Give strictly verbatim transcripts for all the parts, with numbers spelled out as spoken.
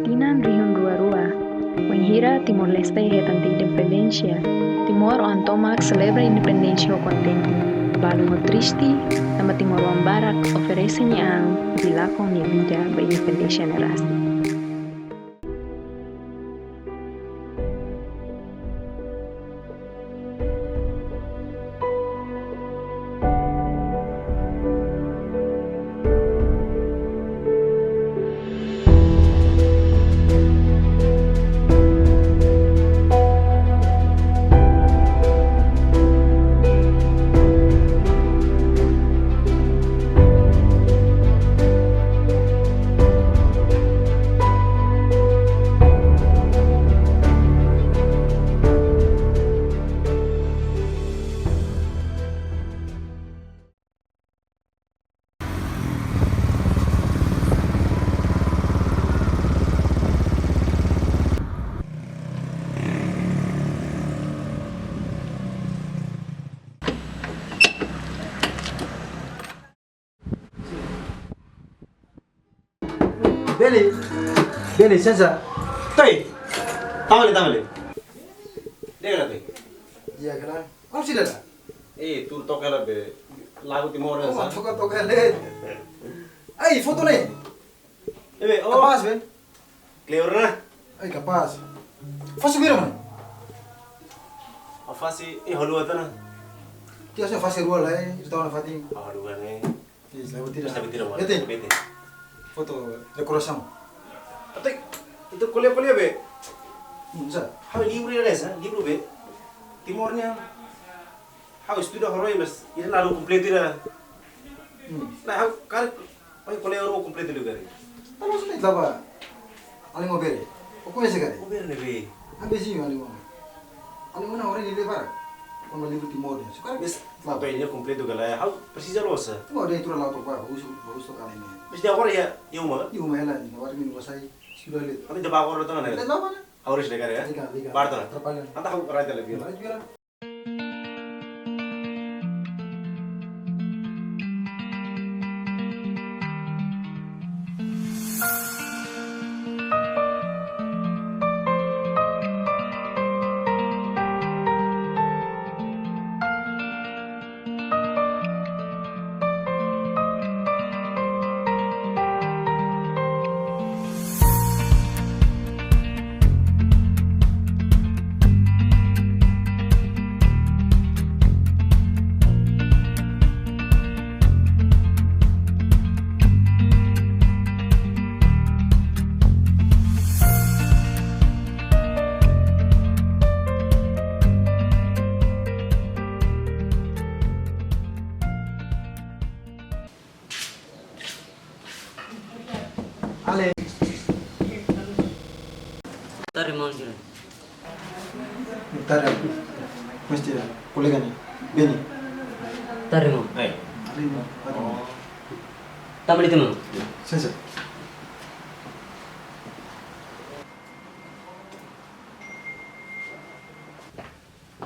Tinan rihun rua rua, wainhira Timor-Leste hetan independénsia, Timor-oan tomak selebra independénsia ho kontente, balu ho triste, tanba Timor-oan barak oferese nia an hodi lakon nia vida ba independénsia ne'e rasik. Beni, Beni, sensa. Toi. Tamale, tamale. Dega la toi. Iya, kala. Kau sih dah. Eh, tur toka la be. Lagu Timor, oh, sa. Toka, toka le. Ai, foto ne'e. Ebe, oh. Kapás be. Kleur ona. Ai, kapás. Fase bira mana? Fase, eh, haluha tiha ona. Tia se fase rua lai, eh, ita ona fatin. Haluha ne'e. Yes, leva tira. Leva tira, mano. Bete. Bete. Foto dekorasaun. Até, entaun ko'alia, ko'alia be. Hmm, sa. Ha'u livru ya, sa, livru be. Timor nian. Ha'u estuda horoi, mas ida la kompletu ida. Hmm. Nah, ha'u karik, oi, ko'alia horoi kompletu liu karik. Tama sudah itu apa? Alin Mobere. Kau koñese karik? Mobere ne'e be. Ambe si alin Mobere. Alin Mobere horoi ni lebar. Kau livru Timor nian. Suka? Mas, la, pai, ne'e kompletu ka lae. Ha'u presiza loos. Timor nian itu la topa, bagus, bagus tu kali ini. Mas dia horoi ya, ya uma. Ya uma ya la, ini horoi ni wasai. Sudah lihat. Tapi dia bawa horoi tangan ya. Lihat apa? Ha'u risik karik ya. Liga, liga. Barta. Atrapalha. Entaun ha'u rai tele biar. Rai biar. Ale. Tarde, maun sira. Tarde. Mesti ya, kolega ne'e. Beni. Tarde, maun. Hai. Ale, maun. Tarde, maun. Tama liu tiha, maun. Sensa.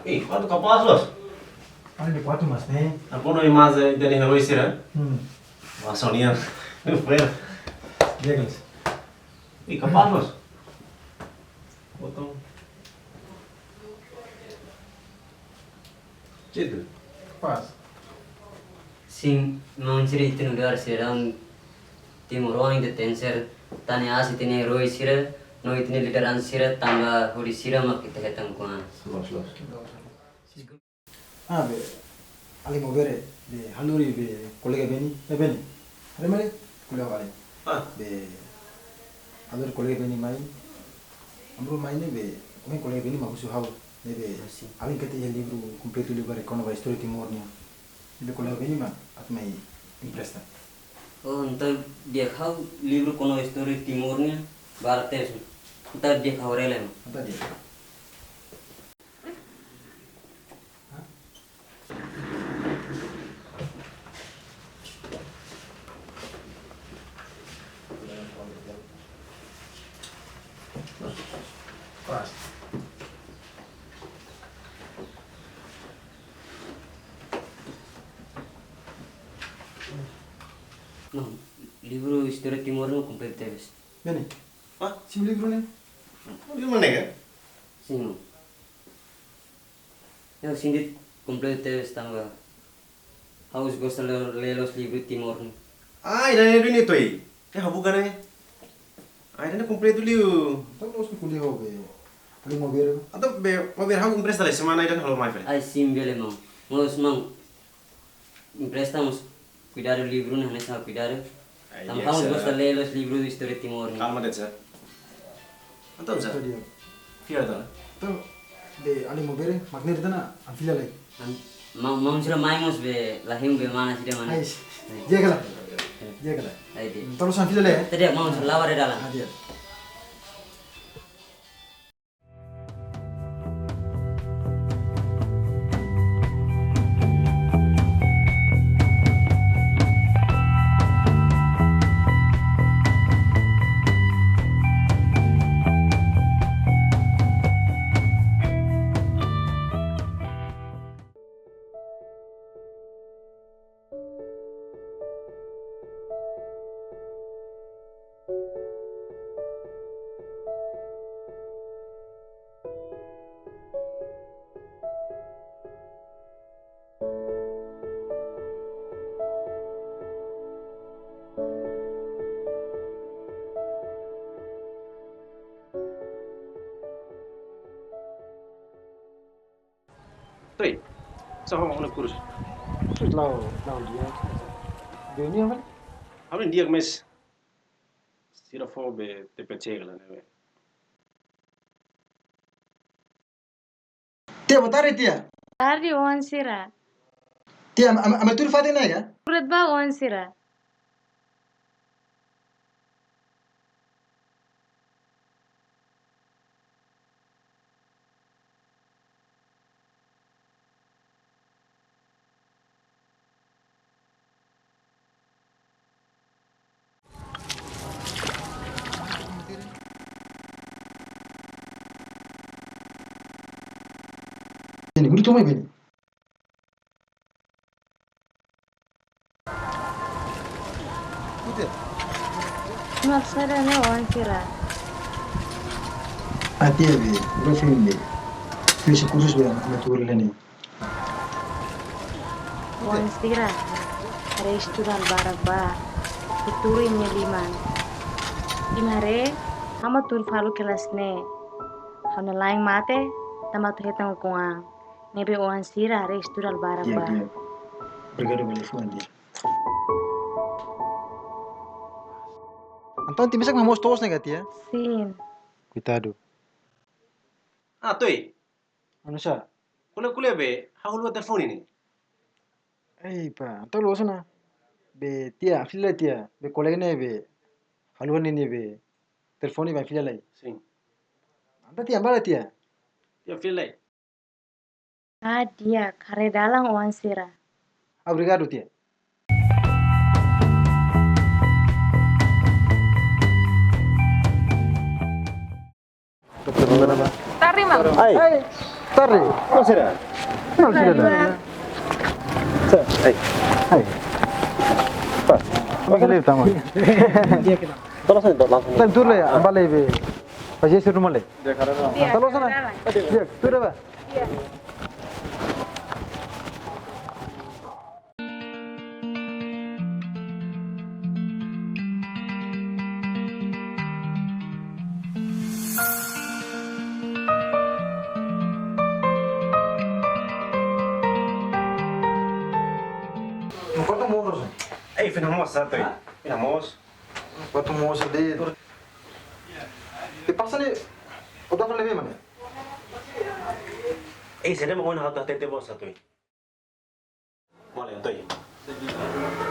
Ih, kuartu kapás loos. Ada di kuartu mas ne'e. Aku no imagem dari heroi sira. Hmm. Wah, Sonia. Fer. Dia guys. Ih, kapás loos. Botong. Situ. Kapás. Sin, maun sira ita nu'udar sira Timor-oan ita tenke ser tane aas ita-nia heroi sira, no ita-nia lideransa sira tanba hodi sira mak ita hetan kuan. Loos, loos. Ah, be, alin Mobere, be, hanorin be, kolega Beni, eh, Beni. Ada mana? Kolega Beni. Ah. Be, hanorin kolega Beni mai. Amro mai ne'e be, ohin kolega Beni mak husu ha'u. Ne'ebé, ah, sin, alin keta iha livru kompletu liu ba kona-ba istória Timor nian. Ne'ebé kolega Beni mak atu mai empresta. Oh, entaun di'ak, ha'u livru kona-ba istória Timor nian barak tebes. Entaun di'ak ha'u haree lai, maun. Entaun di'ak. Pas. Maun, livru istória Timor ne'e kompletu tebes. Beni. Ah, simu livru ne'e? Livru ne'e ka? Sin. Ha'u sente kompletu tebes tanba ha'u mós gosta lee, lee loos livru Timor nian. Ah, ida-ne'e duni To'i. Ha'u buka ne'e. Ah, ida-ne'e kompletu liu. Entaun loos ko'alia ho be. Ali Mabere. Entaun be, Mabere ha'u empresta lai semana ida halo mai fali. Ai, sin, bele maun. Mós maun empresta mós kuidadu livru ne'e, hanesan kuidadu. Ai, tanba ha'u mós gosta lee loos livru istória Timor nian. Kalma de'it, sir. Entaun, sir. Entaun di'ak. Fila tan. Entaun be Ali Mabere, mak ne'e de'it ona, an fila lai. An, maun, maun sira mai mós be, la hein be mana sira mana. Ai, di'ak ka lae. Di'ak ka lae. Ai, di'ak. Entaun loos an fila lai, eh? Entaun di'ak, maun sira la'o ba dalan. Ah, di'ak. To'i, sá ho mak ne'e kursu? La'o, la'o di'ak. Be nia mana? Ha'u-nian di'ak, mais sira fó be T P C ka lae ne'e be. Tia, boa tarde, tia. Tarde, oan sira. Tia, am-, am-, ami tuur fatin ne'e ka? Tuur de'it ba, oan sira. Ini guru cuma ini. Maksudnya oan sira. Ati abi, guru film be. Fisi kursus be, ami tuur lai ne'e. Oan sira, haree estudante barak ba, futuru imi-nia liman. Imi haree, ha'u mak tuur fali kelas ne'e. Ha'u-nia la'en mate, tanba atu hetan ukun-an. Ne'ebé oan sira, haree estudante barak ba. Di'ak, di'ak. Obrigadu ba liafuan, tia. Entaun, tia, mesak mak moos to'os ne'e ka, tia? Sin. Koitadu. Ah, To'i. Anu sá? Ko'alia, ko'alia be, ha'u haluha telefone ne'e. Ei, pá, entaun loos ona. Be tia, fila lai tia, be kolega ne'e be, haluha ne'e ne'e be, telefone be fila lai. Sin. Entaun tia, bá lai tia. Tia, fila lai. Ah, di'ak, haree dalan oan sira. Obrigadu, tia. Tarde, maun. Ai. Ai, tarde. Oan sira? Oan sira. Tarde, maun. Sa-, ai. Ai. Pas. Oke, lihat, tamu. Tolong sana, tolong langsung. Tan tuur lai, ambal lai be. Pas ya, suruh mulai. Di'ak, tolong sana. Di'ak, tuur ba. Kuartu moos. Ei, fina moos, sa, To'i? Hah? Fina moos. Kuartu moos de'it. Te pasa ne'e, o da fale mana? Ei, sede mo ona hata tete bosa, To'i. Mole, To'i.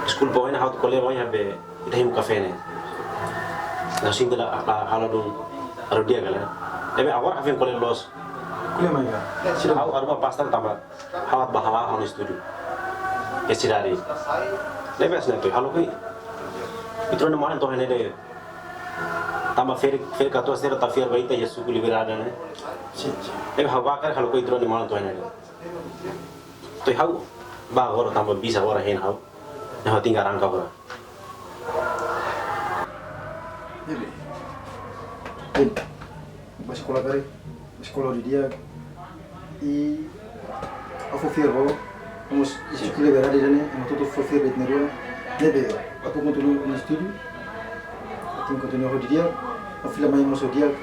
Deskulpa, ohin ha'u ko'alia ho nia be, ita hemu kafé ne'e. Ha'u sente la, la, halo dun, aro dia gala. Ne'ebé agora ha'u ko'alia loos. Ko'alia mai ka? Sira. Ha'u aruba pasta tanba ha'u bá hala'o ha'u-nia estudu. Ke sidade. Ne'ebé hanesan ne'e, To'i, halo ko'i. Ita rua-nia maun to'o iha ne'e de'it. Tanba ferik, ferik katuas sira atu fiar ba ita iha suku Liberdade ne'e. Sin, sin. Ne'ebé ha'u hakarak halo ko'i ita rua-nia maun to'o iha ne'e de'it. To'i, ha'u bá agora tanba bis agora hein ha'u. Ne'e ha'u tenke arranka agora. Ne'ebé. Bá eskola karik, eskola hodi di'ak, i ha'u fó fiar ba, mós eskola liberdade ida-ne'e, ema hotu-hotu fó fiar ba ita-nia rua, ne'ebé, ha'u kontinua ha'u-nia estudu, ha'u kontinua hodi di'ak, ha'u fila mai mós hodi di'ak,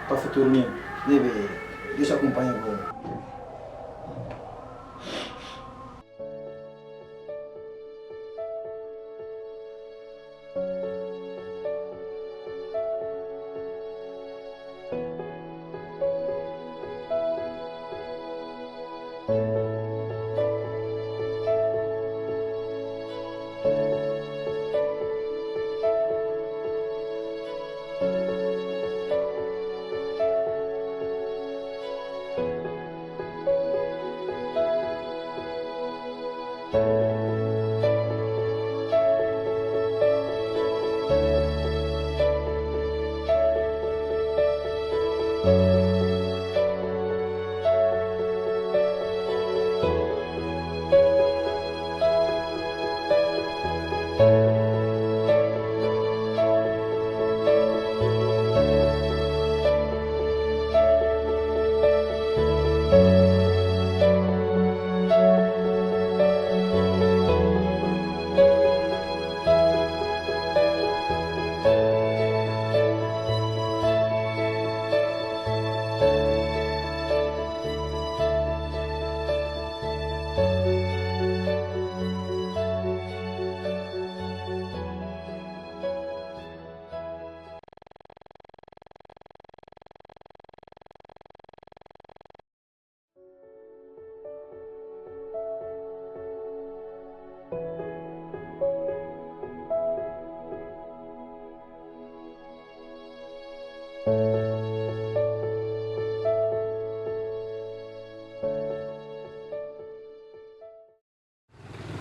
ba futuru nian, ne'ebé, Deus akompaña ba.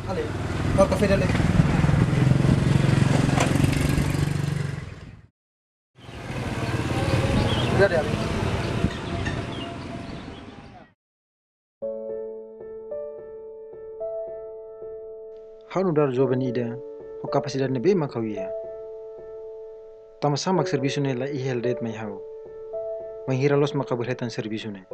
Ale, bawa kafé dale. Obrigadu, Ale. Ha'u nu'udar joven ida, ho kapasidade ne'ebé mak ha'u iha. Tanba sá mak servisu ne'e la iha hela de'it mai ha'u. Bainhira loos mak ha'u bele hetan servisu ne'e.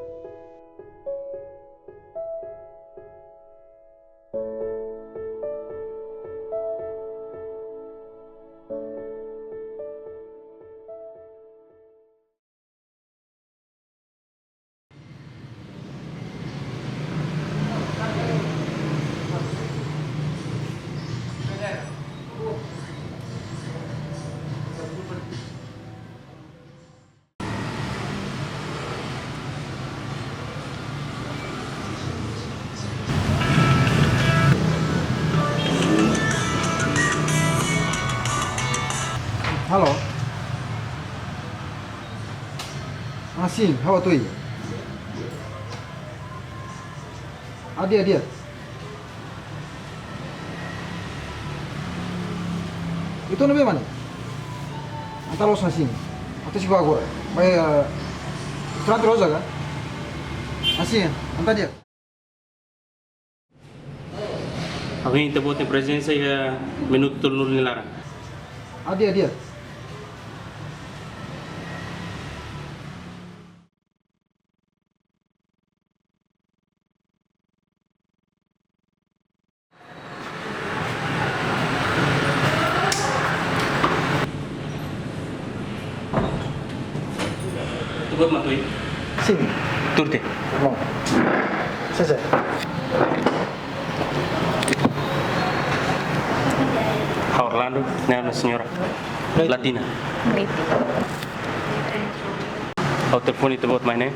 Halo. Ah, sin, ha'u atu iha. Adia, adia. Ita-nia be mana? Entaun loos hanesan ne'e. Atu sigo agora. Bá, eh, restaurante Rosa ka? Hanesan ne'e, entaun adia. Ha'u hein ita-boot nia prezensa iha minutu tolunulu nia laran. Adia, adia. Ita-boot mak tuir? Sin. Tuir tiha. Bom. Sin, sin. Ha'u Orlando, ne'e ha'u-nia señora. Latina. Ha'u telefone ita-boot mai ne'e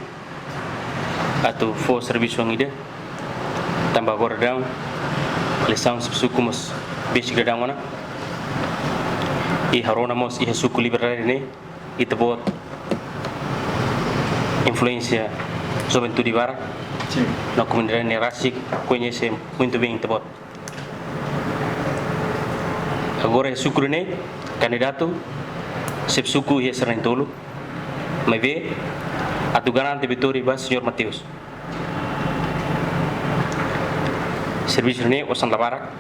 atu fó servisu ida. Tanba agora daudaun, eleisaun xefe suku mós besik daudaun ona. I ha'u rona mós iha suku Liberdade ne'e, ita-boot influensia juventude barak. Sin. No komunidade ne'e rasik koñese muitu bein ita-boot. Agora iha suku ne'e, kandidatu xefe suku iha sira na'in-tolu. Maibé, atu garante vitória ba señór Mateus. Servisu ne'e osan la barak.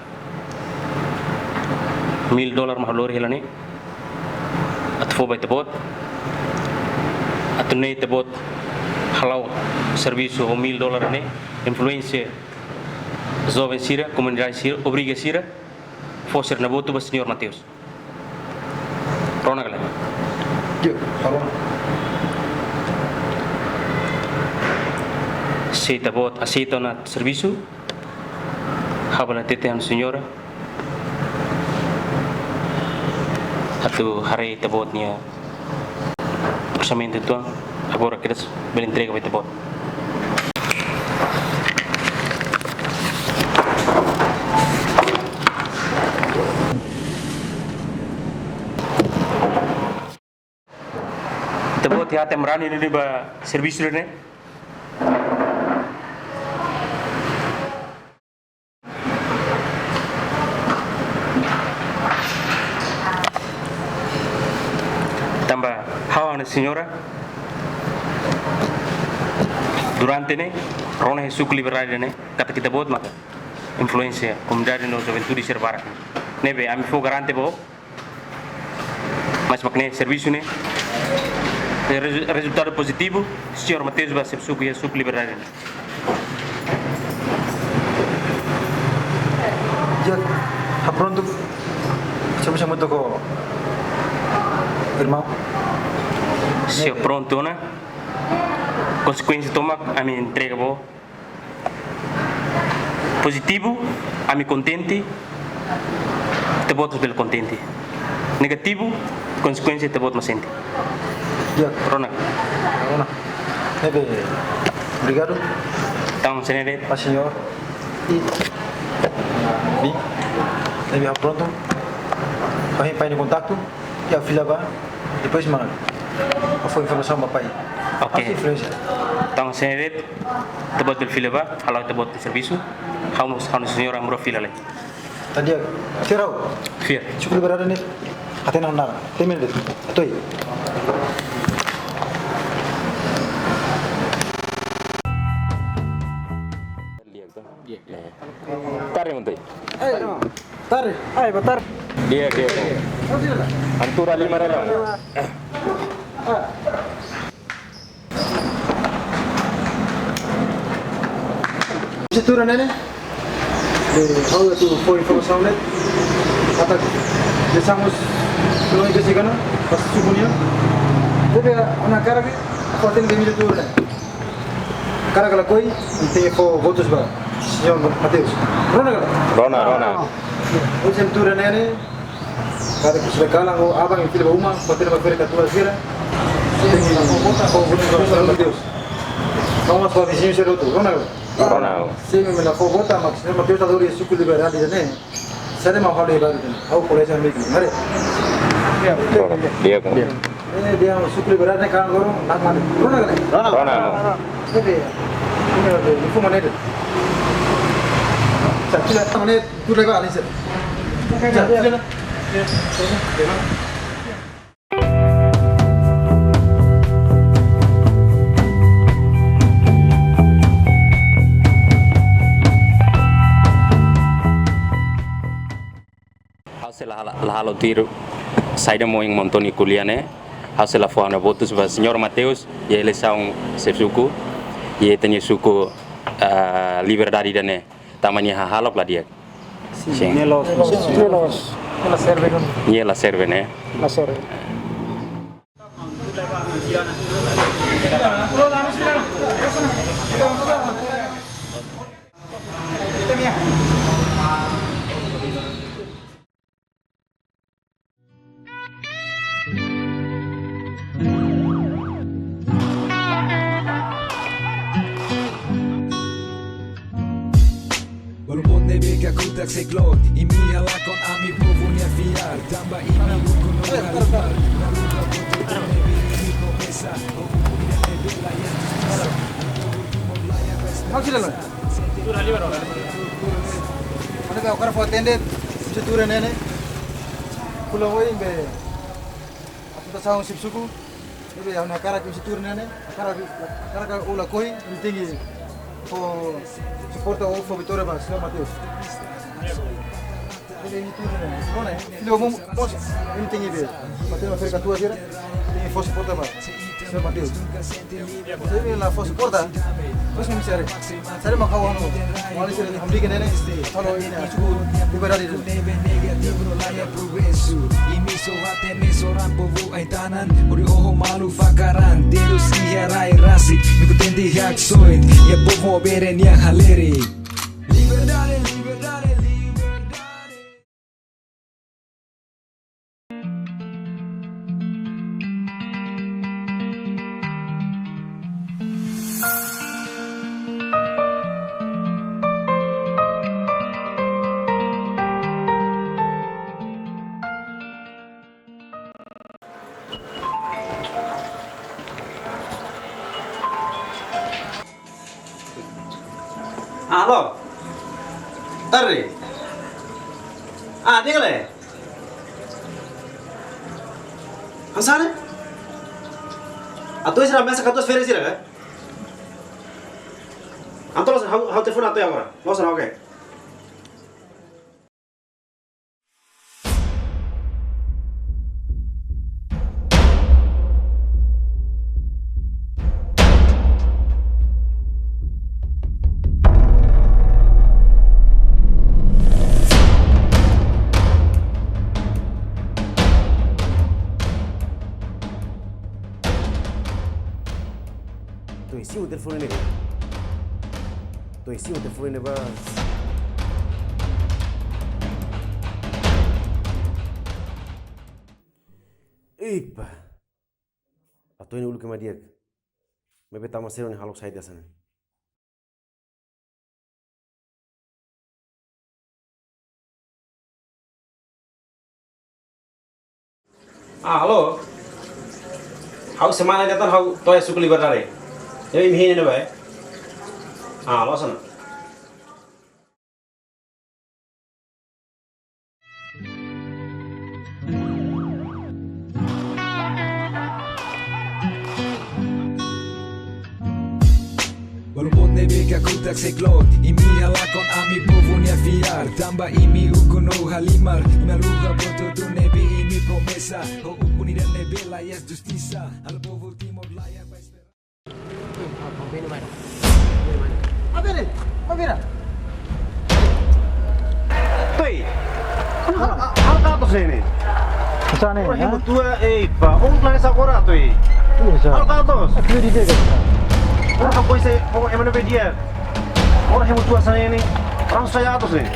Mil dolar mak ha'u lori hela ne'e. Atu fó ba ita-boot. Atu nune'e Ita-Boot hala'o servisu ho mil dólar ne'e, influénsia joven sira, komunidade sira, obriga sira fó sira-nia votu ba señór Mateus. Rona ka lae? Di'ak, rona. Se Ita-Boot aseita ona servisu, ha'u bele hatete ha'u-nia señora atu haree Ita-Boot nia orsamentu uitoan, agora kedas bele entrega ba Ita-Boot. Ita-Boot iha temrani ne'e ba servisu ne'e. Tanba ha'u ho ha'u-nia señora durante ne'e rona iha suku Liberdade ne'e katak Ita-Boot maka influénsia komunidade no juventude sira barak. Ne'ebé ami fó garante ba ó, mas mak ne'e servisu ne'e, eh, rezu-, rezultadu pozitivu, señór Mateus bá xefe suku iha suku Liberdade. Di'ak, ha'u prontu. Chama, chama toko irmaun. Se prontu ona, konsekuénsia tomak ami entrega ba ó. Pozitivu, ami kontente, Ita-Boot bele kontente. Negativu, konsekuénsia Ita-Boot mak sente. Di'ak. Rona. Rona. Ne'ebé, obrigadu. Entaun, señór. Ba señór. I, bi. Ne'ebé, prontu. Ba hein pai nia kontaktu. Iha fila bá, depois mak ha'u fó informasaun ba pai. Ok. Ha'u sei influénsia. Entaun, señór, Ita-Boot bele fila bá, hala'o Ita-Boot servisu. Ha'u mós, ha'u-nia señora mós fila lai. Tadi ya, sira. Fiar. Suku Liberdade ne'e, até não nada. Tem medo. Até aí. Tarde, maun. Ai, tarde. Ai, boa tarde. Di'ak, di'ak. Antura lima rela. Señór ne'e, de, ha'u atu fó informasaun ne'e. Katak de Samos, no hay que siga, no, pas suku nian. Debe a una cara que, fó atende de mil turno. Karik lakohi, ita fó votus ba señór Mateus. Rona ka lae? Rona, rona. Ohin señór ne'e, karik sira kalan ou aban fila ba uma, fó atende ba ferik-katuas sira. Tenke fó votus ba señór Mateus. Vamos ba viziñu sira hotu. Rona ka lae? Rona. Se imi la fó votu, mak señór Mateus atu lori suku Liberdade ne'e. Sira mak halo iha bairru ne'e. Ha'u kolega amigu. Mari. Di'ak, di'ak. Eh, di'ak, suku Liberdade ne'e kan goro, nak mari. Rona ka lae? Rona. Rona. Oke. Ini ada, ini pun mana ada? Satu lah, mana itu lagi, Alin, sir? Satu lah. Ha'u sei la hala-, la halo tiru saida mak ohin maun Tony ko'alia ne'e. Ha'u sei la fó ha'u-nia votus ba señór Mateus, iha eleisaun xefe suku, iha ita-nia suku, ah, Liberdade ida-ne'e. Tanba nia hahalok la di'ak. Sin. Sin. Nia loos. Nia loos. Nia la serve, no? Nia la serve, ne'e? La serve. Balun boot ne'ebé ka kutak sei klot, imi halakon ami povu nia fiar, tanba imi ukun no halimar, na luta kontra ne'ebé imi komesa, o povu nia ne'ebé la iha. Halo sila lo. Mana ka, o cara fó atende, se tuur ne'e ne'e. Kula oi be. Atu ta saun xefe suku. Ne'ebé ha'u hakarak ke se tuur ne'e ne'e. Hakarak, hakarak ka ula koi, penting fó suporta ou fó vitória ba señór Mateus. Ne'ebé se tuur ne'e ne'e. Rona, filho, mo, mo, penting be. Mateus, ferik-katuas sira. Tenke fó suporta ba. Señór Mateus. Você vem lá, fosse corta. Depois me serve. Serve uma cauã no. Uma lista de hamdi que nem este. Solo aí, né? Liberdade. Negativu la iha progresu. Imi só hatene soran povu ai-tanan. Hori oho malu fakaran. Terus iha rai rasik. Miku tende haksoin. Iha povu bere nia halere. Liberdade, liberdade, liberdade. Aló. Arre. Ah, diga le. Hanesan ne'e? Atu sira mesak atu fere sira, eh? Entaun loos ona, ha'u, ha'u telefone atu agora. Loos ona, oke. Atu simu telefone ne'e. Atu simu telefone ne'e ba. Epa. Atu iha uluk ema di'ak. Maibé tama sero ni halok sai dasa ne'e. Ah, aló. Ha'u semana ida tan ha'u to'o iha suku Liberdade. Jadi imi hein ne'ebá, eh? Ah, loos ona. Balun boot ne'ebé ka kutak sei klot, imi halakon ami povu nia fiar. Tanba imi ukun no halimar, imi haluha buat hotu ne'ebé imi promesa. Ho ukun ida ne'ebé laiha justisa, halo povu Timor laiha ba esperansa. Abere, abere. Toi. Hal, hal ka atos ne'e? Hanesan ne'e, ora hemu tua, ei, pa, um plan essa agora, toi. Hal ka atos. Aquilo de Vega. Ora hemu tua, ema ne'ebé di'ak. Ora hemu tua hanesan ne'e. Ora sai atos ne'e.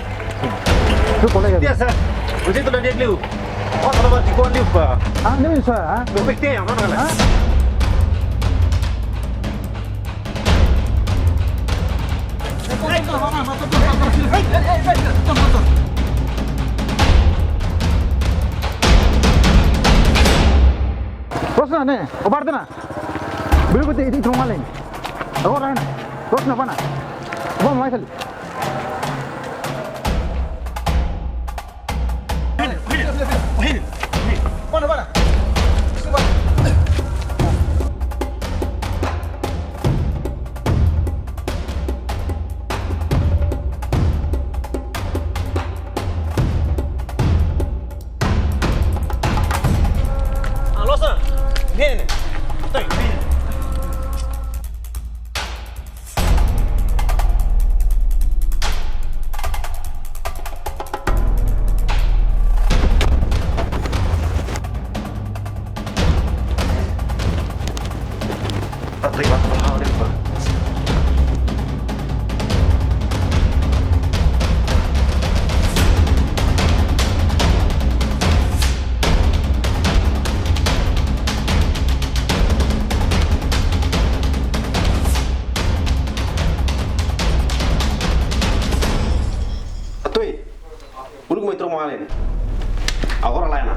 Tu kolega. Biasa. Begitu dah dia dulu. Oh, kalau buat di kuan liu, pa. Ah, ini bisa, ah? Lebih teh, mana, mana? Ah? Loos ona, ne'e, obar tena. Biru putih itu cuma maling. Aku lain. Loos ona, mana? Bom, mai kali. Ah, loos ona. Ne'e, ne'e. Toi, ne'e. Atoi, uluk mai tromo alen. Agora lae ona.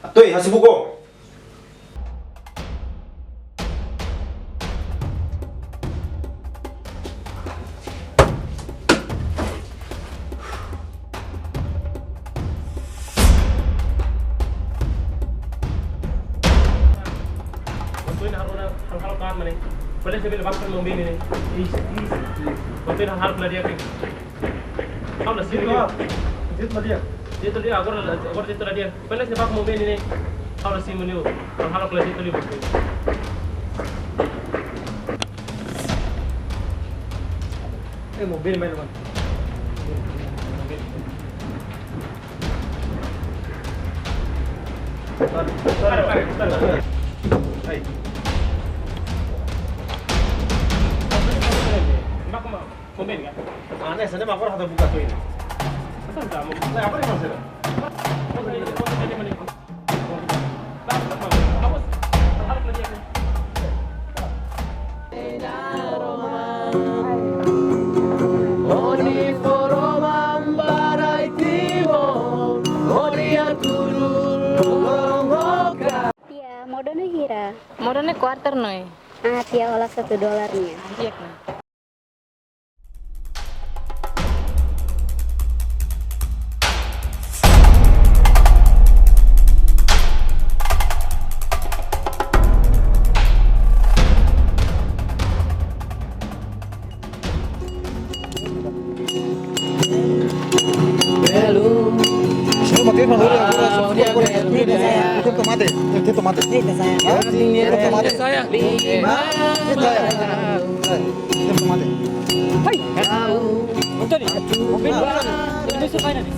Atoi, hasi buko. Atoi, halo, halo, halo, kaat, mane. Pode ser bele bakar maun-alin ne'e. Ih, ih. Maun-alin halo la di'ak. Halo la sira. Jeitu la di'ak. Jeitu la di'ak, agora, agora jeitu la di'ak. Pode ser bakar maun-alin ne'e. Halo la sira, maun-alin. Halo la jeitu la di'ak. Eh, maun-alin, maun-alin. Aneh, sana makor hata buka tu ini. Nah, apa nih maksudnya? Tia, modo ne'e hira? Modo ne'e quarter nol. Ah, tia hola satu dolar nian. Iya, kan. Señor Matías Maduro, agora só ficou agora. Tem tomate, tem tomate. Hah? Tem tomate. Saya. Tem tomate. Hai. Anthony, mobil. Ini besok kain nih.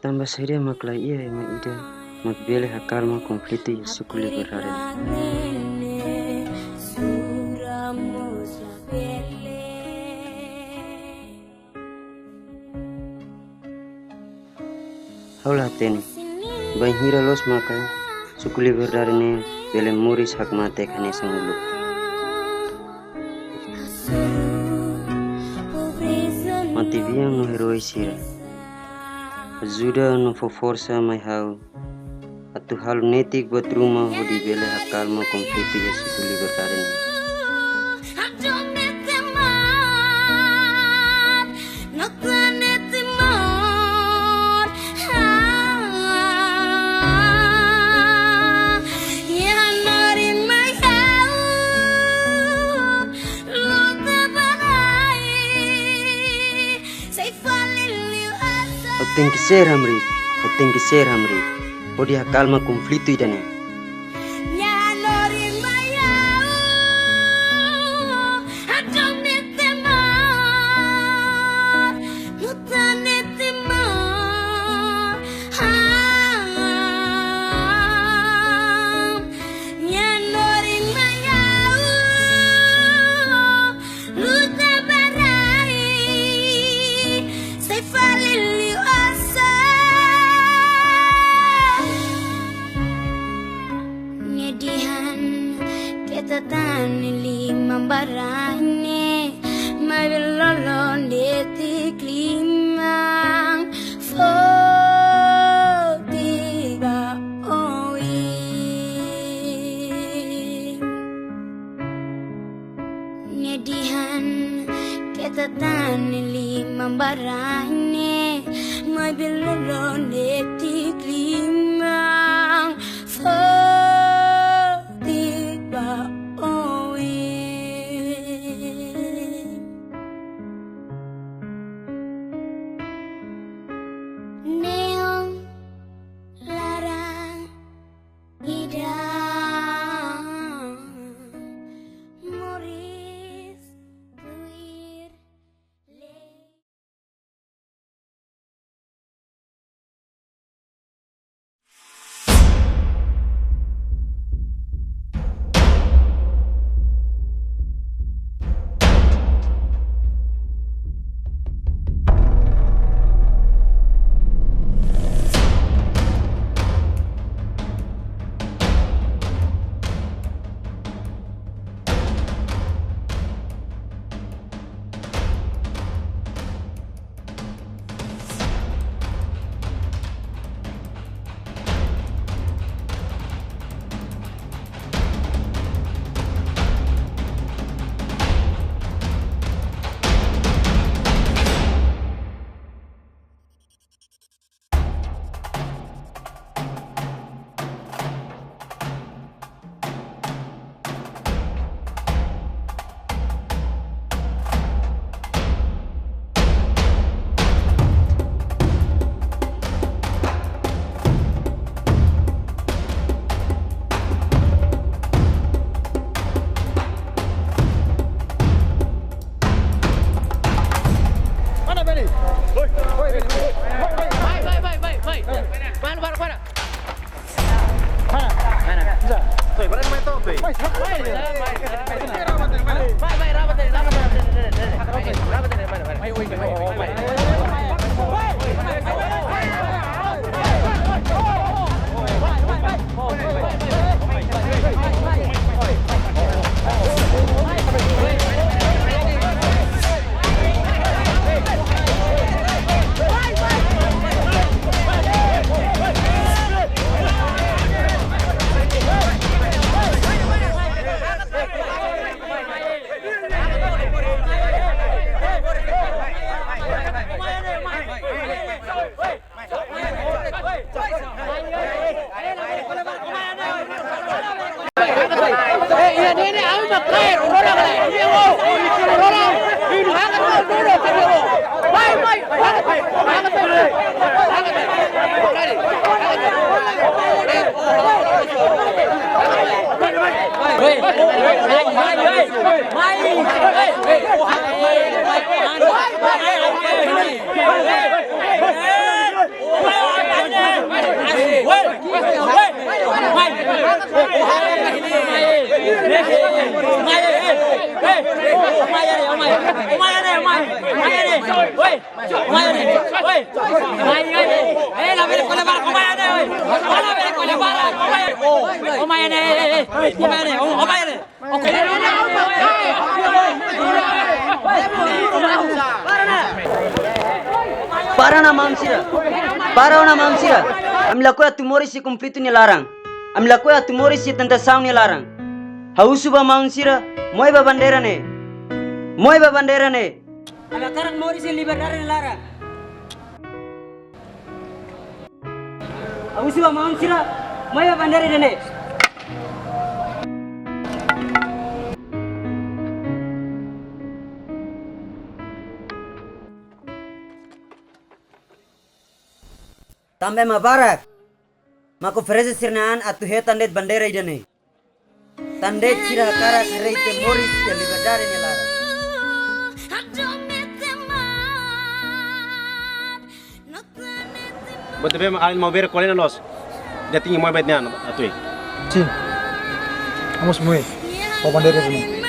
Tanba saida mak la iha ema ida mak bele hakalma konflitu iha suku Liberdade? Ha'u la hatene, bainhira loos maka suku Liberdade ne'e bele moris hakmatek hanesan uluk. Mate-bian no eroi sira ajuda no fó forsa mai ha'u atu halo netik buat ruma hodi bele hakalma konflitu iha suku Liberdade ne'e. Ha'u tenke ser hamriik, ha'u tenke ser hamriik hodi hakalma konflitu ida-ne'e. Luta ba rai, sai fali liu osan. Nia dehan keta tan liman ba rai ne'e, maibé loloon de'it liman foti ba oin. Nia dehan keta tan liman ba rai ne'e, maibé loloon de'it liman foti ba oin. Neon laran ida. Para ona maun sira. Para ona maun sira. Ami lakohi atu moris iha konflitu nia laran. Ami lakohi atu moris iha tentasaun nia laran. Ha'u husu ba maun sira, moe ba bandeira ne'e. Moe ba bandeira ne'e. Ami hakarak moris iha liberdade nia laran. Ha'u husu ba maun sira, moe ba bandeira ida-ne'e. Tanba ema barak mak oferese sira-nia an atu hetan de'it bandeira ida-ne'e. Tan de'it sira hakarak haree ita moris iha liberdade nia laran. Buat be ma alin mau bere kolena los. Dia tinggi mau bet nyan atui. Sin. Amos mui. Papan dere sini.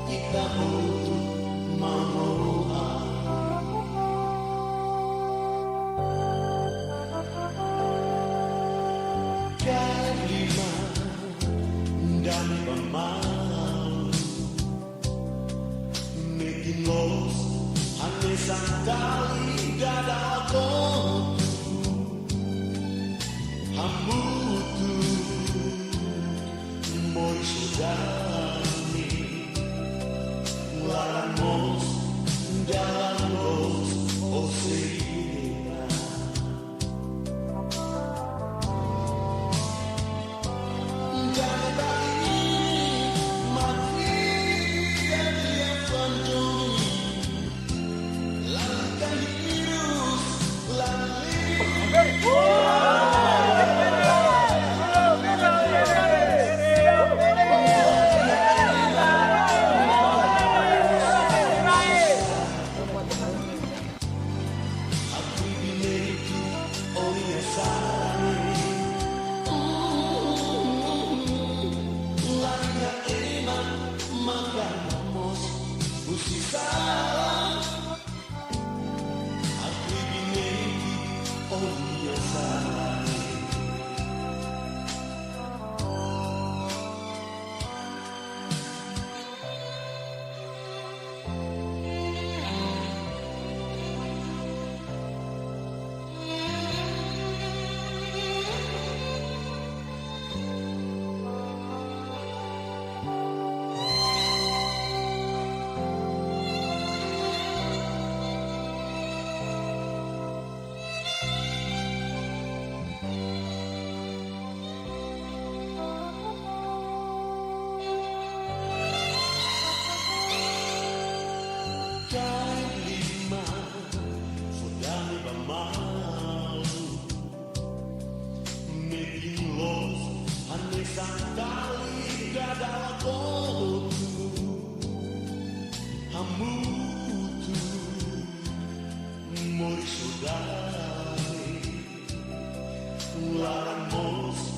Ita hotu mamoa. Kaer liman dame ba malu. Metin loos hanesan tali dada kotu. Hamutuk moris ho dame. Laran moos, dalan loos, ho sei de'it. Sudari, laran mós